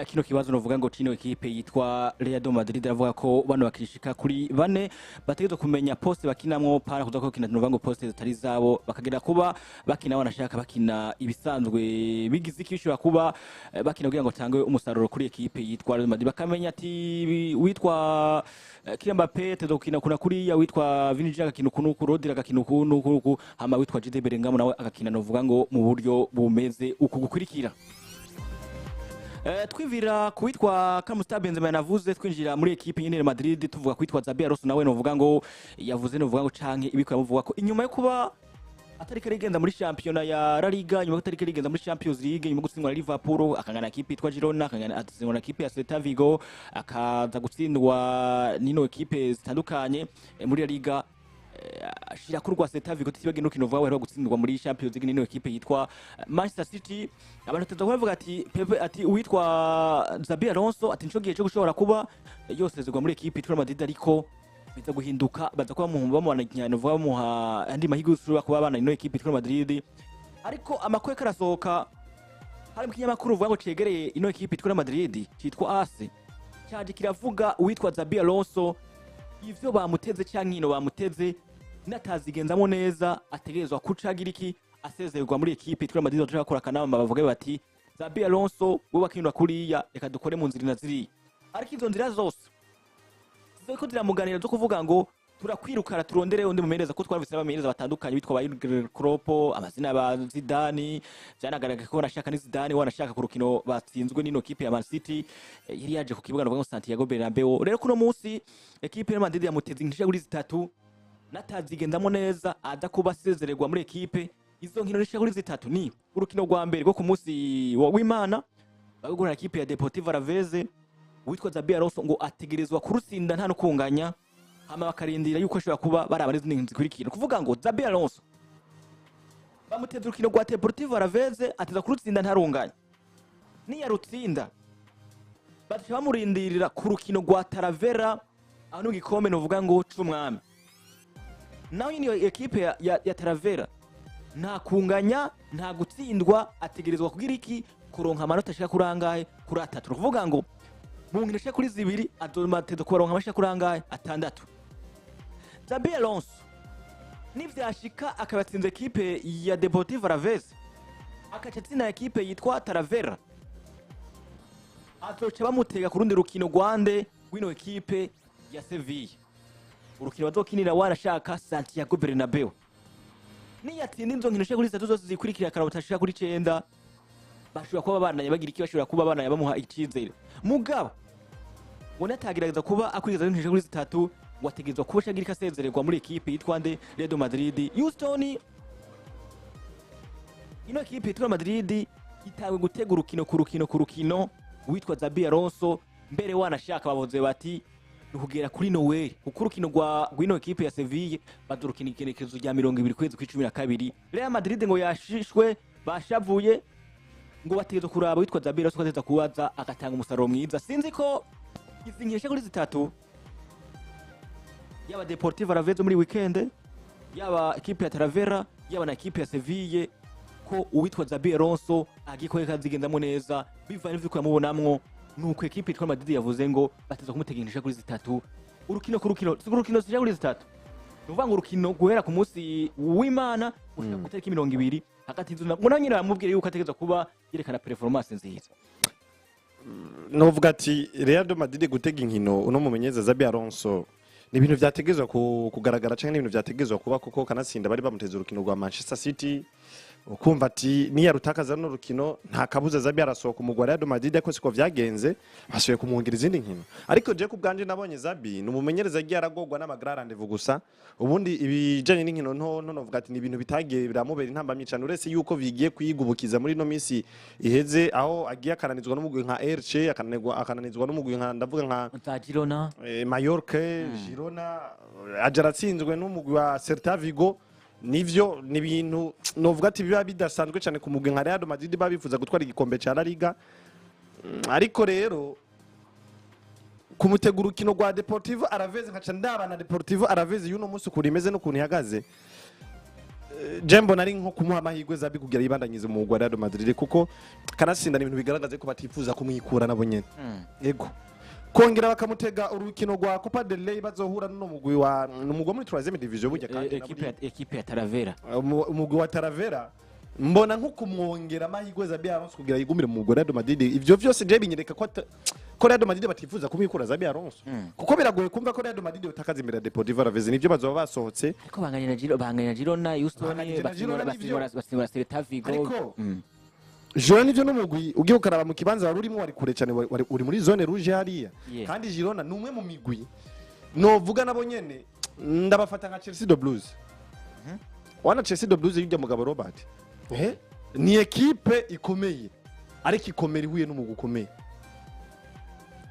Kino kibazo novuga ngo kino ekipe yitwa Real de Madrid avuga ko bano bakishika kuri bane bategerezwa kumenya poste bakinamwo, para kuza ko kina novuga ngo poste zitari zabo, bakagera kuba bakina wanashaka bakina ibisanzwe bigize iki bishobora kuba bakina kugira ngo tange umusaruro kuri ekipe yitwa Real Madrid. Bakamenya ati witwa Kylian Mbappe ategerezwa gukina kuna kuriya, witwa Vinicius agakina uku n'uku, Rodri agakina uku n'uku n'uku, hama witwa Jude Bellingham nawe agakina novuga ngo mu buryo bumeze uku gukurikira. Twivira kuwitwa Kamusta Benzema navuze, twinjira muri ekipe nyene Real Madrid, tuvuga kwitwa Xabi Alonso nawe novuga ngo yavuze novuga ngo canke ibiko yamuvuga ko inyuma yo kuba atari karigenda muri championnat ya La Liga, nyuma yo atari karigenda muri Champions League, nyuma yo gutsindwa na Liverpool, akangana ekipe yitwa Girona, akangana atsindwa na ekipe ya Celta Vigo, akaza gutsindwa nino ekipe zitandukanye muri La Liga, ashira kuri rwa Celta Vigo, tutibagiye n'urukino rwawe rwo gutsindwa muri Champions League n'ino ekipe yitwa Manchester City. Abantu batatu bavuga ati Pepe, ati uwitwa Xabi Alonso, ati nico gihe cyo gushobora kuba yosezerwa muri ekipe yitwa Madrid, ariko biza guhinduka, baza kuba bamuha bamuha andi mahirwe yo kuba abana ino ekipe yitwa Madrid. Ariko amakuru karasohoka hari mu kinyamakuru uvuga ngo cegereye ino ekipe yitwa Madrid citwa AS, cyaje kiravuga uwitwa Xabi Alonso ivyo bamuteze canke ino bamuteze, natazigenzamo neza ategerezwa kucagira iki asezererwa muri ekipe yitwa Madrid. Bashaka gukora akanama bavuge bati Xabi Alonso we wakinira kuriya, reka dukore mu nzira na ziriya. Ariko izo nzira zose ziriko ziramuganira zo kuvuga ngo turakwirukana turondere undi mumenyereza, ko twarabise n'abamenyereza batandukanye bitwa ba Jurgen Klopp, amazina ba Zidane byanagaragaye ko wanashaka ni Zidane wanashaka ku rukino batsinzwe n'ino kipe ya Man City, yari yaje ku kibuga navuga ngo Santiago Bernabeu. Rero kuno munsi ekipe ya Madrid yamuteze inkisha kuri zitatu, natazigendamo neza aza kuba asezererwa muri ekipe. Izo nkino zishika kuri zitatu ni urukino rwa mbere rwo ku munsi w'Imana bagura ekipe ya Deportivo Alaves, witwa Xabi Alonso ngo ategerezwa kurutsinda nta no kunganya, hama bakarindira yuko ashobora kuba baraba n'izindi nkino zikurikira. Kuvuga ngo Xabi Alonso bamuteze urukino rwa Deportivo Alaves, ateza kurutsinda ntarunganya, niyarutsinda baca bamurindirira ku rukino rwa Talavera, aho ni igikombe novuga ngo c'umwami. Naho nyine iyo ekipe ya Talavera nta kunganya nta gutsindwa, ategerezwa kugira iki kuronka amanota ashika kuri angahe? Kuri atatu. Ni ukuvuga ngo mu nkino ashika kuri zibiri azomateza kubaronka amashika kuri angahe? Atandatu. Xabi Alonso nivyashika akabatsinze ekipe ya Deportivo Alaves, akaca atsinda ekipe yitwa Talavera, azoca bamutega ku rundi rukino rwande rw'ino ekipe ya Sevilla, urukino bazokinira wanashaka Santiago Bernabeu. Niyatsinda izo nkino kuri zitatu zose zikurikira akaronka ashika kuri 9, bashobora kuba babandanya bagira iki, bashobora kuba babandanya bamuha icizere. Mugabo ngo natagerageza kuba akurikiza inkino kuri zitatu, ngo ategerezwa kuba ashagira ikasezererwa muri ekipe yitwa nde? Real Madrid. Houston, ino ekipe yitwa Madrid itawe gutega urukino ku rukino ku rukino witwa Xabi Alonso, mbere wanashaka bavuze bati ni ukugera kuri Noel, kuko urukino rwa rw'ino ekipe ya Seville bazorukina igenekerezo rya 20 kwezi kw'icumi na kabiri. Real Madrid ngo yashishwe, bashavuye, ngo bategerezwa kuraba witwa Xabi Alonso ko ateza kubaza agatanga umusaruro mwiza. Sinzi ko izi nkino kuri zitatu, yaba Deportivo Alaves muri weekend, yaba ekipe ya Talavera, yaba na ekipe ya Seville, ko uwitwa Xabi Alonso agiye ko kazigendamo neza bivanye n'ivyo yamubonamwo. Nuko ekipe yitwa Madrid yavuze ngo bateza kumutegenisha kuri zitatu, urukino ku rukino, si urukino zija kuri zitatu, ni ukuvuga ngo urukino guhera ku munsi w'Imana gushika ku itariki 20 hagati y'inzu ngo nawe nyine baramubwira yuko ategerezwa kuba yerekana performance nziza. Novuga ati Real de Madrid gutega inkino uno mumenyereza Xabi Alonso ni ibintu vyategezwa kugaragara canke ni ibintu vyategezwa kuba, kuko kanatsinda bari bamuteze urukino rwa Manchester City, ukumva ati niyarutakaza runo rukino nta kabuza Xabi arasohoka umugwi wa Real Madrid, ariko siko vyagenze, basubiye kumwongera izindi nkino. Ariko je ku bwanje nabonye Xabi ni umumenyereza agiye aragorwa n'ama grand rendez-vous gusa, ubundi ibijanye n'inkino nto nto novuga ati ni ibintu bitagiye biramubera intambamyi cane, uretse yuko bigiye kwigubukiza muri no misi iheze, aho agiye akananizwa n'umugwi nka Elche, akananizwa n'umugwi nka, ndavuga nka za Girona, Mallorca, Girona, aja aratsinzwe n'umugwi wa Celta Vigo. Nivyo ni ibintu novuga ati biba bidasanzwe cyane ku mugwi nka Real Madrid babifuza gutwara igikombe ca La Liga. Ariko rero kumutegura urukino rwa Deportivo Alaves, nkaca ndaba na Deportivo Alaves y'uno munsi ukuntu imeze n'ukuntu ihagaze. Je mbona ari nko kumuha amahirwe Xabi kugira yibandanyize mu mugwi wa Real Madrid, kuko kanatsinda ni ibintu bigaragaza ko batifuza kumwikura nabo nyene. Yego, kongera bakamutega urukino rwa Copa del Rey bazohura n'uno mugwi wa n'umugwi wo muri 3e division burya kandi na Ekipe ya Talavera. Umugwi wa Talavera. Mbona nko kumwongera amahirwe Xabi Alonso kugira yigumire mu mugwi wa Real Madrid. Ivyo vyose je binyereka ko Real Madrid batifuza kumwikura Xabi Alonso, kuko biragoye kumva ko Real Madrid yotakaza imbere ya Deportivo Alaves. Nivyo, bazoba basohotse. Ariko banganya na Giro, banganya na Girona, Houston. Banganyije na Girona, nivyo. Basimura Celta Vigo. Ariko Girona nivyo n'umugwi ugiye ukaraba mu kibanza wari urimo, wari kure cyane, wari uri muri zone rouge hariya. Kandi Girona ni umwe mu migwi novuga nabo nyene ndabafata nka Chelsea de Blues. Wana Chelsea de Blues y'ujya mugabo Robert ni ekipe ikomeye, ariko ikomera ihuye n'umugwi ukomeye.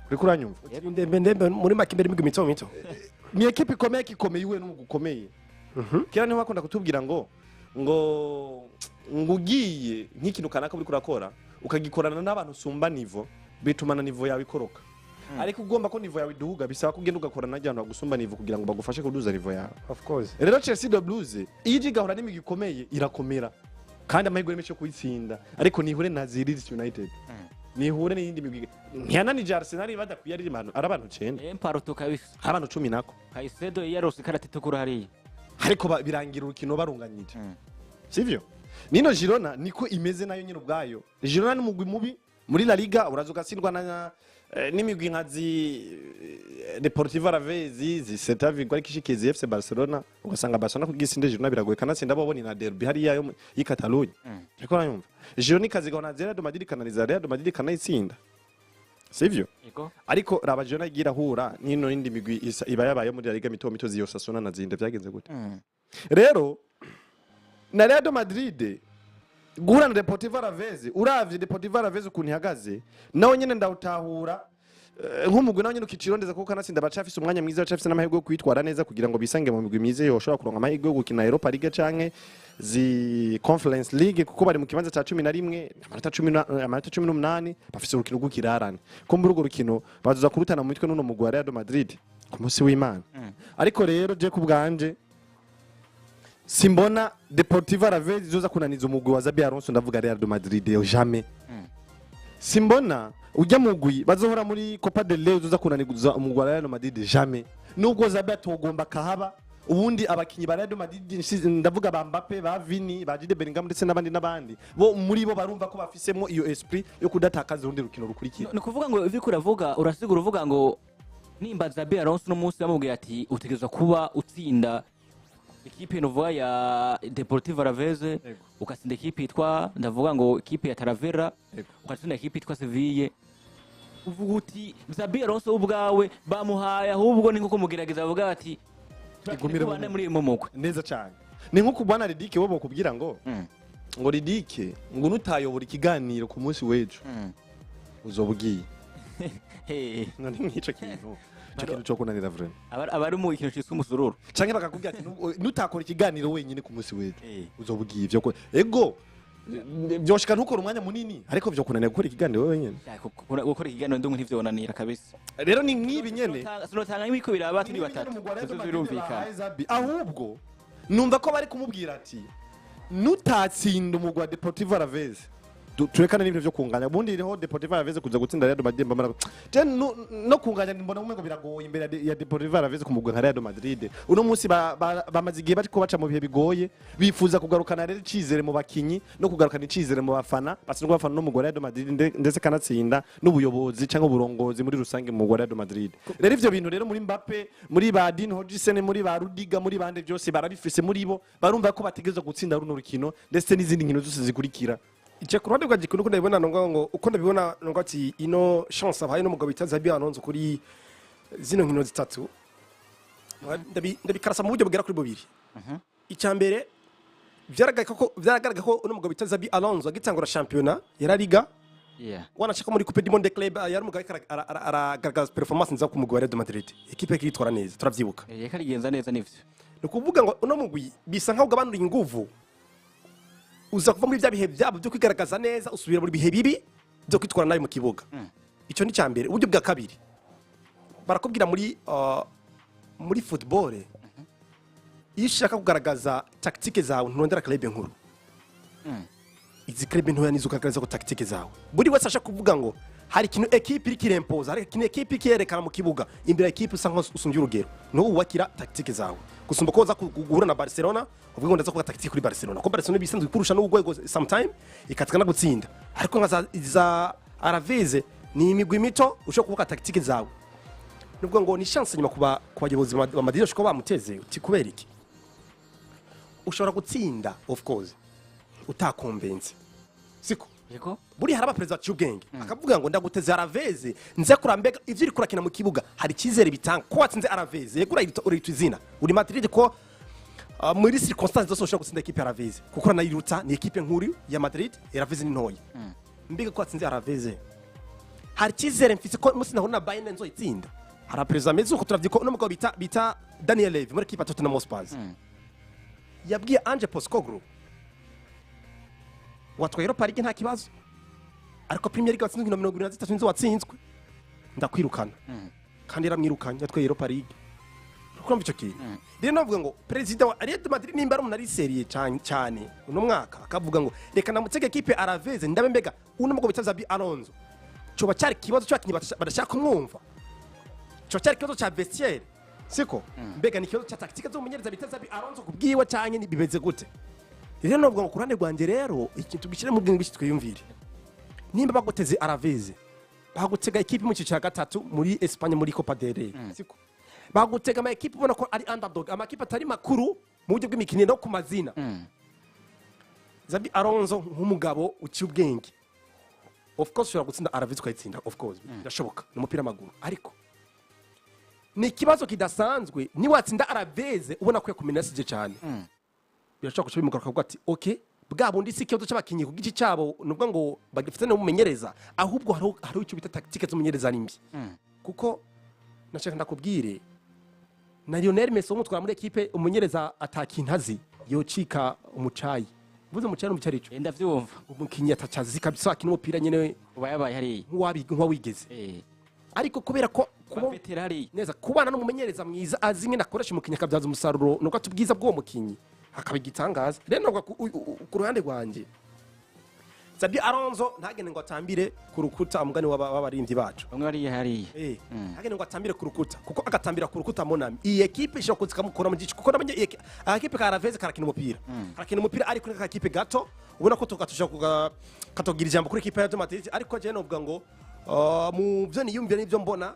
Uriko uranyumva? Ndembe ndembe muri make imbere imigwi mito mito. Ni ekipe ikomeye, ariko ikomeye ihuye n'umugwi ukomeye. Kera niho bakunda kutubwira ngo ugiye nk'ikintu kanaka uriko urakora, ukagikorana n'abantu usumba niveau, bituma na niveau yawe ikoroka. Ariko ugomba ko niveau yawe iduga, bisaba ko ugenda ugakorana n'abantu bagusumba niveau kugira ngo bagufashe kuduza niveau yawe. Of course. Rero Chelsea de Blues iyo ije igahura n'imigwi ikomeye irakomera, kandi amahirwe ni menshi yo kuyitsinda. Ariko nihure na Leeds United, nihure n'iyindi migwi. Ntiyananije Arsenal badakwiye ari abantu 9. Emparuto kabisa. Ari abantu 10 nako. Caicedo yarose ikarata itukura hariya. Ariko birangira urukino barunganyije, sivyo? Nino Girona niko imeze nayo nyine ubwayo. Girona ni umugwi mubi muri La Liga, uraza ugatsindwa na n'imigwi nka zi Deportivo Alaves, zi Celta Vigo, ariko ishikiye zi FC Barcelona ugasanga Barcelona kugisinde Girona biragoye. Kanatsinda bo ni na derby hariya yo y'i Catalogne. Ariko uranyumva, Girona ikazigahona na Real Madrid, kananiza Real Madrid, kanayitsinda, sivyo? Yego. Ariko raba Girona igira hura n'ino yindi migwi iba yabaye muri La Liga mito mito, ziyo Osasuna na zinde, vyagenze gute? Rero na Real Madrid guhura na Deportivo Alaves, uravye Deportivo Alaves ukuntu ihagaze, nawe nyene ndawutahura nk'umugwi nawe nyene ukicirondeza, kuko kanatsinda bacafise umwanya mwiza, bacafise n'amahirwe yo kwitwara neza kugira ngo bisange mu migwi myiza yoshobora kuronka amahirwe yo gukina Europa League canke zi Conference League, kuko bari mu kibanza ca 11, amanota 18. Bafise urukino rw'ikirarane ko muri urwo rukino bazoza kurutana mu mitwe n'uno mugwi wa Real Madrid ku munsi w'Imana. Ariko rero je ku bwanje simbona Deportivo Alaves izoza kunaniza umugwi wa Xabi Alonso, ndavuga Real de Madrid, yo jamais. Simbona ujya mugwi bazohora muri Copa del Rey uzoza kunaniza umugwi wa Real Madrid, jamais, nubwo Xabi atogomba kahaba. Ubundi abakinyi ba Real Madrid, ndavuga ba Mbappe, ba Vini, ba Jude Bellingham ndetse n'abandi n'abandi, bo muri bo barumva ko bafisemo iyo esprit yo kudatakaza urundi rukino rukurikira. Ni ukuvuga ngo ivyo uriko uravuga, urasigura uvuga ngo nimba Xabi Alonso uno munsi bamubwiye ati utegerezwa kuba utsinda ekipe novuga ya Deportivo Alaves, ugatsinda ekipe yitwa, ndavuga ngo ekipe ya Talavera, ugatsinda ekipe yitwa Seville, uvuga uti Xabi Alonso ubwawe bamuhaye ahubwo ni nko kumugerageza, bavuga bati Igumire mu tubane muri uyu mugwi. Neza cyane. Ni nko kubana Ridike, bo bokubwira ngo ngo Ridike, ngo nutayobora ikiganiro ku munsi w'ejo uzoba ugiye. Hey. None nk'ico kintu, ico kintu cyo kunanira vraiment? Abari mu ikintu cyitwa umusururu. Canke bakakubwira ati nutakora ikiganiro wenyine ku munsi w'ejo uzoba ugiye. Ivyo ko ego vyoshika ntukora umwanya munini, ariko vyo kunanira gukora ikiganiro wenyine? Ya, gukora ikiganiro ndumwe ntivyonanira kabisa. Rero ni nk'ibi nyene. Sinotanga nk'ibiko biraba turi Ni nk'ibi batatu. nyene umugwi wa Real Ivyo Madrid birumvikana. bahaye Xabi. Ahubwo numva ko bari kumubwira ati nutatsinda umugwi wa Deportivo Alaves, turekane n'ibintu vyo kunganya. Ubundi riho Deportivo Alaves kuza gutsinda Real Madrid, mbona je no kunganya mbona umengo biragoye imbere ya Deportivo Alaves ku mugwi nka Real Madrid. Uno munsi bamaze igihe bariko baca mu bihe bigoye, bifuza kugarukana rero icizere mu bakinyi no kugarukana icizere mu bafana basanzwe bafana no mugwi wa Real Madrid, ndetse kanatsinda n'ubuyobozi cyangwa uburongozi muri rusange mu mugwi wa Real Madrid. Rero ivyo bintu rero muri Mbappe, muri ba Dean Huijsen, muri ba Rudiger, muri bande byose barabifise muri bo, barumva ko bategerezwa gutsinda runo rukino ndetse n'izindi nkino zose zikurikira. Ice ku ruhande rwa Gikuru, uko ndabibona nonga ngo uko ndabibona nonga ati ino chance abaye n'umugabo bita Xabi Alonso kuri zino nkino zitatu, ndabikarasa mu buryo bugera kuri bubiri. Icya mbere, vyaragaragaye ko uno mugabo bita Xabi Alonso agitangura championnat ya La Liga, wanashaka muri Coupe du Monde Club, yari umugabo ariko aragaragaza performance nziza ku mugwi wa Real Madrid, ekipe ikitwara neza, turavyibuka. Reka rigenza neza nivyo. Ni ukuvuga ngo uno mugwi bisa nkaho ugabanura inguvu, uza kuva muri bya bihe byabo byo kwigaragaza neza, usubira muri bihe bibi byo kwitwara nabi mu kibuga. Icyo ni mbere. Uburyo bwa kabiri, barakubwira muri football Iyo ushaka kugaragaza tactique zawe, nturondera club nkuru. Izi club ntoya nizo ugaragaza ko tactique zawe. Buri wese ashaka kuvuga ngo hari ikintu équipe iri kirempoza, hari ikintu équipe ikiyerekana mu kibuga imbere ya équipe usa nkaho usumbya urugero, niho wubakira tactique zawe gusumba ko uza guhura na Barcelona uvuga ngo ndaza kuvuga tactique kuri Barcelona, ko Barcelona ibisanzwe ikurusha n'urwego, sometime ikatika no gutsinda. Ariko nka za Alaves ni imigwi mito, ushobora kuvuga tactique zawe. Nubwo ngo ni chance nyuma kuba ku bayobozi ba Madrid bashobora kuba bamuteze uti kubera iki ushobora gutsinda, of course utakombenze, siko? Yego. Buri hari abaperezida baciye ubwenge akavuga ngo ndaguteze Alaves, nze kurambega ivyo uri kurakina mu kibuga, hari icyizere bitanga ko watsinze Alaves. Yego, urayita izina uri Madrid, ko muri circonstances zose ushobora gutsinda équipe ya Alaves, kuko uranayiruta, ni équipe nkuru ya Madrid, Alaves ni ntoya. Mbega ko watsinze Alaves, hari icyizere mfise ko umunsi nahura na Bayern nzoyitsinda? Hari abaperezida bameze uko. Turavye ko uno mugabo bita Daniel Levy muri équipe ya Tottenham Hotspur yabwiye Ange Postecoglou: "Watwaye Europa League nta kibazo, ariko Premier League watsinzwe inkino 73 nizo watsinzwe, ndakwirukana." Kandi yaramwirukanye yatwaye Europa League. Urumva icyo kintu rero, navuga ngo perezida wa Real Madrid nimba ari umuntu ari sérieux cyane cyane uno mwaka, akavuga ngo reka namutege équipe Alaves, ndabe mbega uno mugabo bita Xabi Alonso coba cyari ikibazo cy'abakinnyi badashaka kumwumva, coba cyari ikibazo cya vestiaire, siko? Mbega ni ikibazo cya tactique z'umumenyereza bita Xabi Alonso kubwiwe, cyane ni bimeze gute? Rero navuga ngo ku ruhande rwanjye rero, ikintu tubishyire mu bwenge bwinshi, twiyumvire nimba baguteze Alaves, bagutega équipe mu cyiciro cya gatatu muri Espagne, muri Copa del Rey, siko? Bagutega ama équipe ubona ko ari underdog, ama équipe atari makuru mu buryo bw'imikinire no ku mazina. Xabi Alonso nk'umugabo uciye ubwenge, of course ushobora gutsinda Alaves ukayitsinda, of course birashoboka, ni umupira w'amaguru, ariko ni ikibazo kidasanzwe niwatsinda Alaves ubona ko yakumenasije cyane, birashobora guca bimugaruka akavuga ati: "Ok, bwa bundi si ikibazo cy'abakinnyi ku giti cyabo, nubwo ngo bagifite n'umumenyereza, ahubwo hariho icyo bita tactique z'umumenyereza ni mbi." Kuko nashaka ndakubwire, na Lionel Messi umutwara muri équipe umumenyereza atakintu azi, yocika umucayi. Mvuze umucayi n'umucari ico Ndavyumva. Umukinyi atacazi kabisa, akina umupira nyene Uba yabaye hariya. nk'uwawigeze. Ariko kubera ko kuba Bafetera hariya. neza kubana n'umumenyereza mwiza azi ingene akoresha umukinyi akabyaza umusaruro, nuko atubwiza bw'uwo mukinyi akaba igitangaza. Rero navuga ku ruhande rwanjye, Xabi Alonso ntagende ngo atambire ku rukuta, umugani w'abaririmbyi bacu. Bamwe bariya hariya. Ntagende ngo atambire ku rukuta, kuko agatambira ku rukuta monami iyi équipe ishobora kuza ikamukura mu gice, kuko nabonye iyi akakipe ka Alaves karakina umupira, ariko ni akakipe gato ubona ko tukatushobora katogira ijambo kuri équipe ya Real Madrid. Ariko jewe novuga ngo mu byo niyumvira n'ibyo mbona,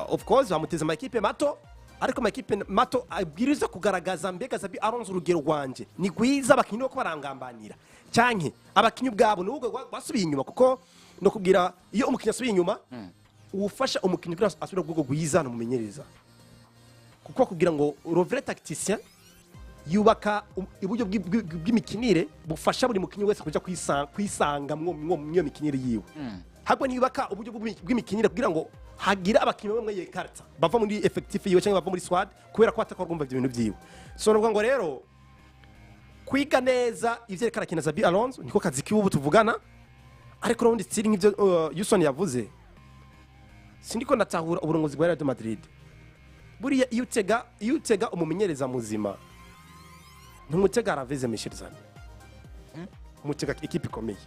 of course bamuteze ama équipe mato, ariko ama équipe mato abwiriza kugaragaza mbega Xabi Alonso urugero rwanje ni rwiza, abakinyi ko barangambanira canke abakinyi ubwabo ni ubwo basubiye inyuma. Kuko no kubwira iyo umukinyi asubiye inyuma, uwufasha umukinyi kugira ngo asubire ku rwego rwiza ni umumenyereza, kuko kugira ngo le vrai tacticien yubaka uburyo bw'imikinire bufasha buri mukinyi wese kuja kwisanga mwo mikinire yiwe. Habwo niyubaka uburyo bw'imikinire kugira ngo hagira abakinyi bamwe yekarta bava muri effectif yiwe cyangwa bava muri squad kubera ko atakora kumva ibyo bintu byiwe. So nuvuga ngo rero kwiga neza ivyo ariko arakina Xabi Alonso niko kazi kiwe ubu tuvugana. Ariko n'ubundi still nk'ivyo Yuson yavuze, sindiko ndatahura uburongozi bwa Real Madrid. Buriya iyo utega umumenyereza muzima, ntumutega Alaves, Michel, umutega équipe ikomeye.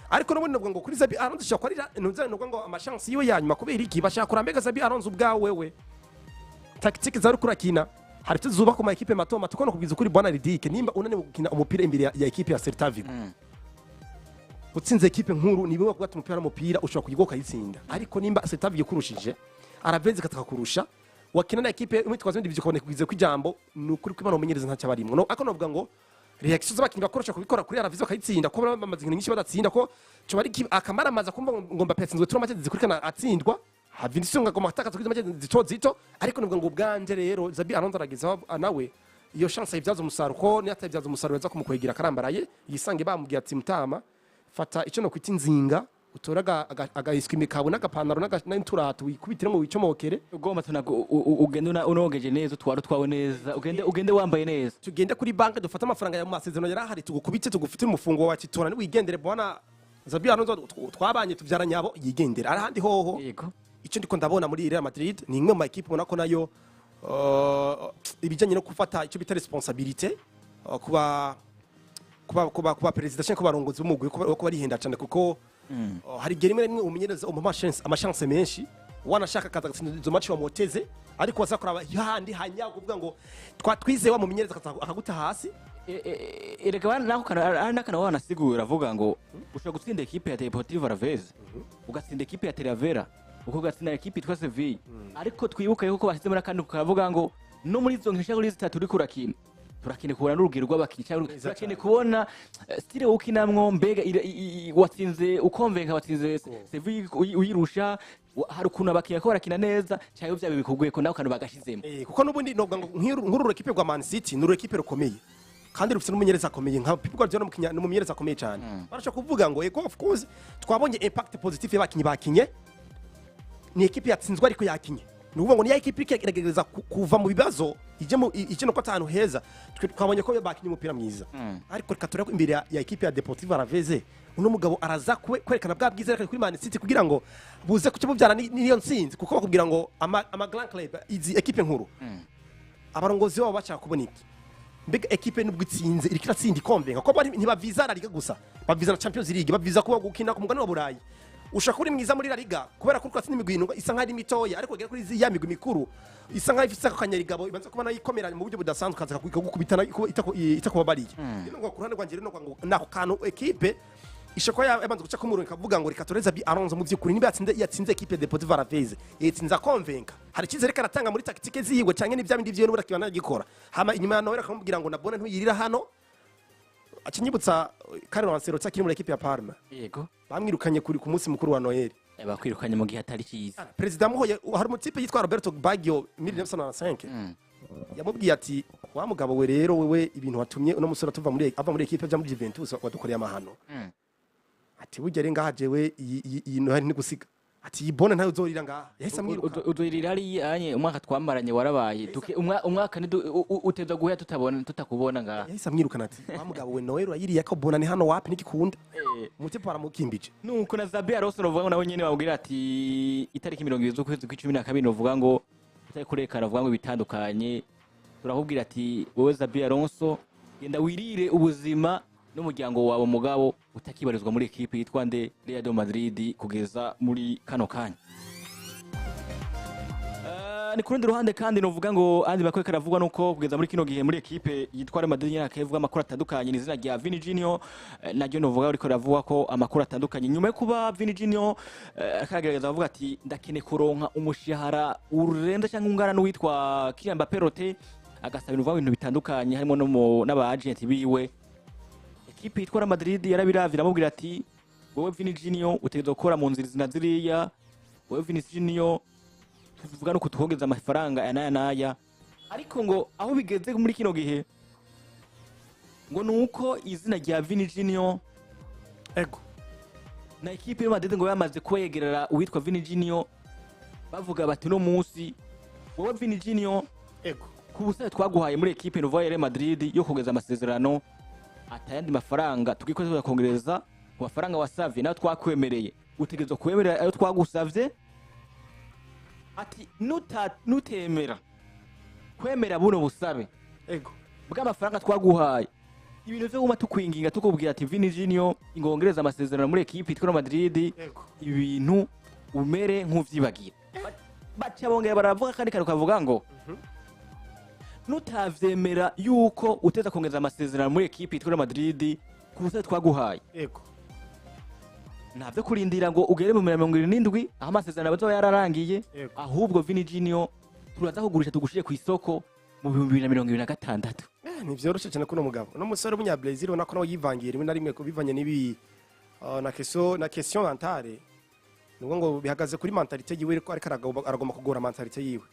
Ariko n'ubundi navuga ngo kuri Xabi Alonso ishobora kuba ari ntuze, nuvuga ngo ama chance yiwe ya nyuma. Kubera iki? Bashaka kurambega Xabi Alonso ubwawe wewe tactique zari kurakina, hari icyo zubaka ku ma équipe mato mato. Ko kubwiza ukuri, bwana Ridike, nimba unaniwe gukina umupira imbere ya équipe ya Celta Vigo, utsinze équipe nkuru ni bimwe kuba umupira n'umupira ushobora kuyigoka ukayitsinda. Ariko nimba Celta Vigo ikurushije, Alaves ikatakurusha, wakina na équipe umwitwazo w'indi ukabona kugize ko ijambo ni ukuri ko Imana umumenyereza ntacyo abarimwo. No ariko novuga ngo réaction z'abakinnyi bakoresha kubikora kuri Alaves bakayitsinda, ko bamaze inkino nyinshi badatsinda, ko coba ari akamaramaza kumva ngo Mbappe yatsinzwe turo make zikurikirana atsindwa, Vinicius ngo agomba gutakaza kuri make zito zito. Ariko novuga ngo ubwanje rero Xabi Alonso arageze aho nawe iyo chance ayibyaza umusaruro, ko niyo atayibyaza umusaruro aza kumukwegera akarambaraye, yisange bamubwiye ati: "Mutama, fata icyo no kwita inzinga, utore agahiswimi kawe n'agapantaro n'uturato, wikubitire ngo wicomokere." Ugomba tunago ugende unogeje neza, utwara utwawe neza, ugende wambaye neza. Tugende kuri banki dufate amafaranga ya mu masezerano yari ahari, tugukubite, tugufite umufungo wa kitora, wigendere. Bwana Xabi Alonso twabanye tubyaranye abo, yigendere. Ari ahandi hoho. Yego. Icyo ndiko ndabona muri Real Madrid ni imwe mu ma équipe ubona ko nayo ibijyanye no gufata icyo bita responsabilité, kuba perezida cyangwa kuba barongozi b'umugwi, kuba barihenda cyane, kuko hari igihe rimwe na rimwe umumenyereza umuha amachance menshi, wanashaka akaza agatsinda izo match wamuteze, ariko waza kuraba handi hanya kuvuga ngo twatwizeye wa mumenyereza akaguta hasi. Erega nako ari n'akantu wanasigura avuga ngo ushobora gutsinda ekipe ya Deportivo Alaves, ugatsinda ekipe ya Talavera, ugatsinda ekipe yitwa Sevilla, ariko twibuke yuko bashyizemo n'akandi kavuga ngo no muri izo nkino kuri zitatu uriko urakina, turakeneye kubona n'urugero rw'abakinnyi cyangwa turakeneye kubona style ukinamwo. Mbega watsinze ukonvenka, watsinze Sevilla uyirusha, hari ukuntu abakinnyi ko barakina neza cyangwa byaba bikuguye ko nawe kantu bagashizemo. Kuko n'ubundi novuga ngo nk'uru ekipe rwa Man City ni ekipe rukomeye kandi rufite n'umumenyereza akomeye nka Pep Guardiola, ni umumenyereza akomeye cyane. Barashobora kuvuga ngo ego, of course twabonye impact positive y'abakinnyi bakinye, ni ekipe yatsinzwe ariko yakinye. Ni ukuvuga ngo ni ya ekipe igerageza kuva mu bibazo ije no kwata ahantu heza. Twe twabonye ko bakinye umupira mwiza, ariko reka turebe ko imbere ya ekipe ya Deportivo Alaves uno mugabo araza kwerekana bwa bwiza yerekanye kuri Man City kugira ngo buze kucyo bubyara n'iyo ntsinzi, kuko bakubwira ngo ama grand club, izi ekipe nkuru, abarongozi babo bashaka kubona iki? Mbega ekipe nubwo itsinze iriko iratsinda ikonvenka, kuko ntibaviza La Liga gusa, baviza na Champions League, baviza kuba gukina ku mugabane wa Burayi. Ushobora kuba uri mwiza muri La Liga kubera ko uriko uratsinda imigwi isa nkaho ari mitoya, ariko ugera kuri ya migwi mikuru isa nkaho ifise akanyarigabo ibanza kuba nayo ikomera mu buryo budasanzwe, ukaza ikagukubita itakubabariye. Rero ngo ku ruhande rwanjye rero ngo nako kantu ekipe ishobora kuba yabanza guca kumurongo ikavuga ngo reka tureze Xabi Alonso, mu by'ukuri niba yatsinze ekipe Deportivo Alaves, yatsinze akonvenka, hari icyizere ko aratanga muri tactique ziwe canke n'ibya bindi vyiwe n'ubundi akibana agikora. Hama inyuma ya Noel akamubwira ngo nabone ntuyirira hano. Akinyibutsa Carlo Ancelotti akiri muri ekipe ya Parma, bamwirukanye kuri ku munsi mukuru wa Noel. Bakwirukanye mu gihe atari cyiza. Perezida amuhoye, hari umutipe yitwa Roberto Baggio 1995 yamubwiye ati: "Wa mugabo we rero, wewe ibintu watumye uno musore tuva muri ava muri ekipe aja muri Juventus, wadukoreye amahano." Ati: "Burya rero ngaha jewe iyi Noheli ntigusiga." Ati: "Iyi bonne ntayo uzorira ngaha." Yahise amwiruka. Udurira hariya anye umwaka twamaranye warabaye umwaka uteza guhera tutabona tutakubona ngaha. Yahise amwirukana ati: "Wa mugabo we, Noheli urayiriye ko bonne ni hano wapi ntigikunda." Umutipe baramukimbije. Nuko na Xabi Alonso novuga ngo nawe nyene babwira ati itariki 20 z'ukwezi kw'icumi na kabiri, novuga ngo utari kurekana, avuga ngo bitandukanye, turakubwira ati wowe Xabi Alonso genda wirire ubuzima n'umuryango wawe, mugabo utakibarizwa muri ekipe yitwa nde, Real de Madrid, kugeza muri kano kanya. Ni ku rundi ruhande kandi novuga ngo andi bakwe karavugwa nuko kugeza muri kino gihe muri ekipe yitwa Real Madrid nyene akavuga amakuru atandukanye, ni izina rya Vini Junior, naryo novuga ariko ravuga ko amakuru atandukanye nyuma yo kuba Vini Junior akagerageza avuga ati ndakeneye kuronka umushahara urenze cyangwa ungana n'uwitwa Kylian Mbappé Rote, agasaba ibintu bitandukanye harimo no n'aba agent biwe. Ekipe yitwa Real Madrid yarabiravye, iramubwira ati wowe Vini Junior utegerezwa gukora mu nzira izi na ziriya, wowe Vini Junior tuvuga no kutuhongeza amafaranga aya n'aya n'aya. Ariko ngo aho bigeze muri kino gihe ngo nuko izina rya Vini Junior na ekipe y'Real Madrid ngo yamaze kwegerera uwitwa Vini Junior, bavuga bati no munsi wowe Vini Junior ku busabe twaguhaye muri ekipe Nouvelle ya Real Madrid yo kongeza amasezerano, atayandi mafaranga tugikoze tuzakongereza ku mafaranga wasavye nayo twakwemereye, utegerezwa kwemerera ayo twagusavye. Ati nutemera kwemera buno busabe bw'amafaranga twaguhaye, ibintu vyo guma tukwinginga tukubwira ati Vini Junior ingongereza amasezerano muri ekipe yitwa Real Madrid, ibintu umere nk'uvyibagira. Baca bongera baravuga kandi kantu kavuga ngo nutavyemera yuko uteza kongeza amasezerano muri ekipe yitwa Real Madrid ku busabe twaguhaye, ntavyo kurindira ngo ugere mu 77 aho amasezerano azoba yararangiye, ahubwo Vini Junior turaza kugurisha tugushire ku isoko mu 2026. Ntivyoroshe cyane kuno mugabo, uno musore w'umunya-Brazil, ubona ko nawe yivangiye rimwe na rimwe ko bivanye n'ibi na question mentale, nubwo ngo bihagaze kuri mentalité yiwe, ariko aragomba kugora mentalité yiwe,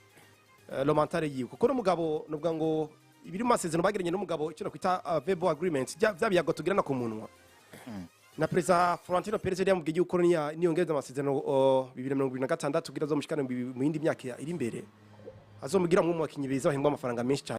le mentale yiwe, kuko n'umugabo nuvuga ngo ibiri mu masezerano bagiranye n'umugabo, icyo nakwita verbal agreement, bya biyago tugirana ku munwa na Perezida Florentino Perez, yari yamubwiye yuko niyongereza amasezerano 2026 kugira azomushikane mu yindi myaka iri imbere, azomugira mu bakinyi beza bahembwa amafaranga menshi cyane.